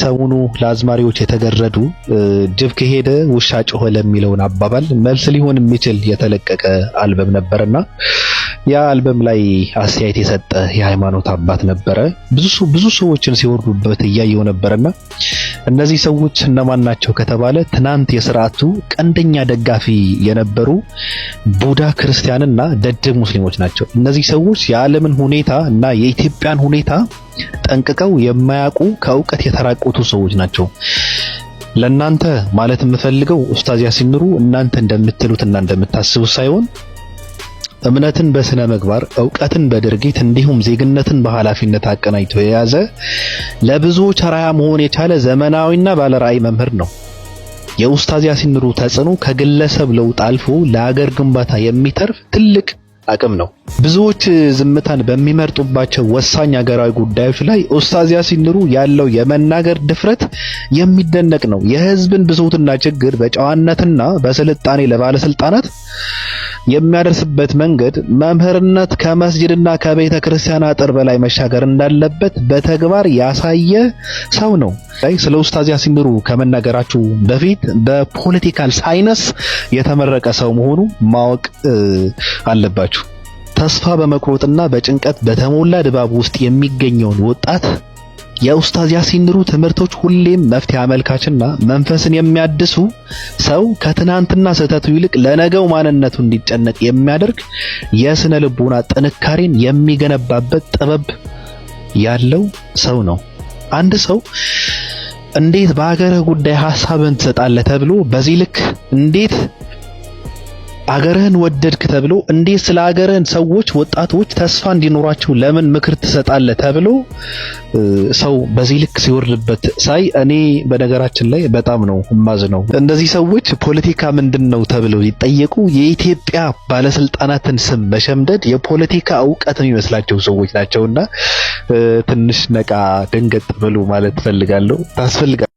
ሰሞኑ ለአዝማሪዎች የተገረዱ ጅብ ከሄደ ውሻ ጮኸ ለሚለውን አባባል መልስ ሊሆን የሚችል የተለቀቀ አልበም ነበርና ያ አልበም ላይ አስተያየት የሰጠ የሃይማኖት አባት ነበረ። ብዙ ብዙ ሰዎችን ሲወርዱበት እያየው ነበርና እነዚህ ሰዎች እነማን ናቸው ከተባለ ትናንት የስርዓቱ ቀንደኛ ደጋፊ የነበሩ ቡዳ ክርስቲያንና ደድብ ሙስሊሞች ናቸው። እነዚህ ሰዎች የዓለምን ሁኔታ እና የኢትዮጵያን ሁኔታ ጠንቅቀው የማያውቁ ከእውቀት የተራቆቱ ሰዎች ናቸው። ለእናንተ ማለት የምፈልገው ኡስታዝ ያሲን ኑሩ እናንተ እንደምትሉትና እንደምታስቡት ሳይሆን እምነትን በስነ ምግባር፣ እውቀትን በድርጊት እንዲሁም ዜግነትን በኃላፊነት አቀናጅቶ የያዘ፣ ለብዙዎች አርአያ መሆን የቻለ ዘመናዊና ባለራዕይ መምህር ነው። የኡስታዝ ያሲን ኑሩ ተጽዕኖ ከግለሰብ ለውጥ አልፎ ለሀገር ግንባታ የሚተርፍ ትልቅ አቅም ነው። ብዙዎች ዝምታን በሚመርጡባቸው ወሳኝ ሀገራዊ ጉዳዮች ላይ ኡስታዝ ያሲን ኑሩ ያለው የመናገር ድፍረት የሚደነቅ ነው። የህዝብን ብሶትና ችግር በጨዋነትና በስልጣኔ ለባለስልጣናት የሚያደርስበት መንገድ መምህርነት ከመስጂድና ከቤተ ክርስቲያን አጥር በላይ መሻገር እንዳለበት በተግባር ያሳየ ሰው ነው። ስለ ኡስታዝ ያሲን ኑሩ ከመናገራችሁ በፊት በ political science የተመረቀ ሰው መሆኑ ማወቅ አለባችሁ። ተስፋ በመቁረጥና በጭንቀት በተሞላ ድባብ ውስጥ የሚገኘውን ወጣት የኡስታዝ ያሲን ኑሩ ትምህርቶች ሁሌም መፍትሄ አመልካችና መንፈስን የሚያድሱ፣ ሰው ከትናንትና ስህተቱ ይልቅ ለነገው ማንነቱ እንዲጨነቅ የሚያደርግ የስነ ልቦና ጥንካሬን የሚገነባበት ጥበብ ያለው ሰው ነው። አንድ ሰው እንዴት በሀገርህ ጉዳይ ሀሳብን ትሰጣለህ ተብሎ በዚህ ልክ፣ እንዴት አገርህን ወደድክ ተብሎ፣ እንዴት ስለ አገርህን ሰዎች ወጣቶች ተስፋ እንዲኖራቸው ለምን ምክር ትሰጣለህ ተብሎ ሰው በዚህ ልክ ሲወርድበት ሳይ እኔ በነገራችን ላይ በጣም ነው እማዝነው። እነዚህ ሰዎች ፖለቲካ ምንድን ነው ተብለው ሲጠየቁ የኢትዮጵያ ባለስልጣናትን ስም መሸምደድ የፖለቲካ እውቀት የሚመስላቸው ሰዎች ናቸውና ትንሽ ነቃ ደንገጥ በሉ ማለት ፈልጋለሁ። ታስፈልጋላችሁ።